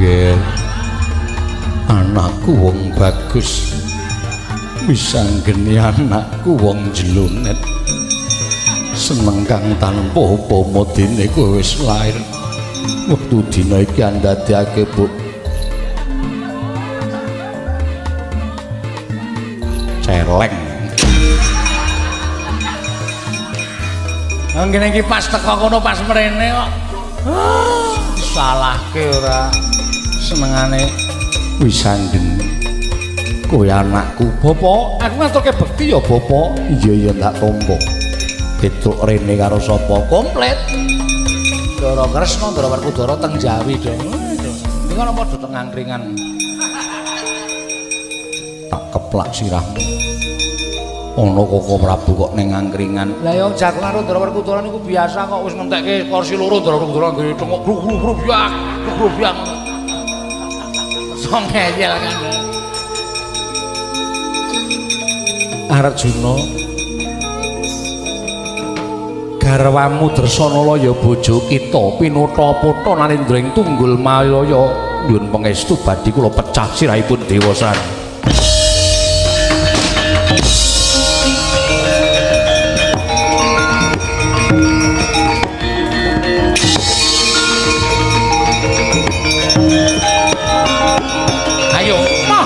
Ger. Anakku wong bagus. Wis anggene anakku wong jelonet. Seneng kang tanpa upama dene kowe wis lair. Wektu dina iki andadekake Bu. Celeng. Ngene iki pas teko kono pas mrene kok. Ah, disalahke ora senengane wis anggene. Kowe anakku, Bapak, aku ngaturke bekti ya, Bapak. Iya iya tak tampa. Petruk rene karo sapa? Komplit. Ndara Kresna, Ndara Werkudara teng Jawi do. Niku ana padha teng angkringan. Tak keplak sirahmu. Ana Koko Prabu kok ning angkringan. Lah ya jagongan karo Ndara Werkudara niku biasa kok wis ngentekke kursi loro Ndara Werkudara nggih tengok gruk-gruk gruk-gruk. Song ngeyel kan. Arjuna garwamu Dresanala ya bojo kita pinutha-putha nalendra ing Tunggul Malaya nyuwun pangestu badhe kula pecah sirahipun Dewasrani. Ayo, mah.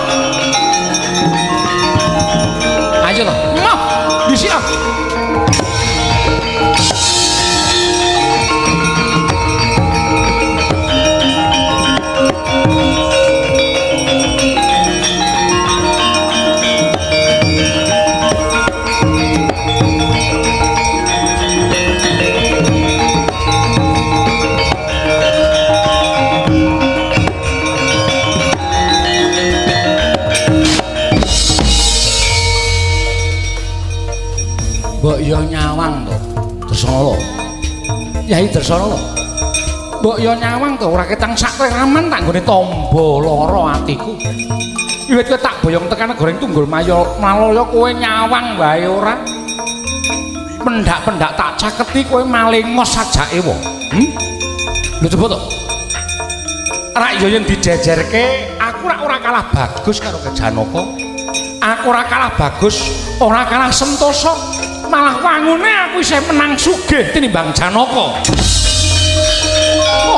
Ayo toh, mah. Dhisik ah. Mbok yo nyawang to, Dresanala. Yai Dresanala. Mbok yo nyawang to ora ketang sakleraman tak nggone tamba lara atiku. Wiwit kowe tak boyong tekan negara ing Tunggul Malaya kowe nyawang wae ora. Pendak-pendak tak caketi kowe malengos sajake wae. Lho coba to. Rak yo yen dijejerke aku rak ora kalah bagus karo Janaka. Aku ora kalah bagus, ora kalah sentosa. Malah wangune aku isih menang sugih tinimbang Janaka. Oh.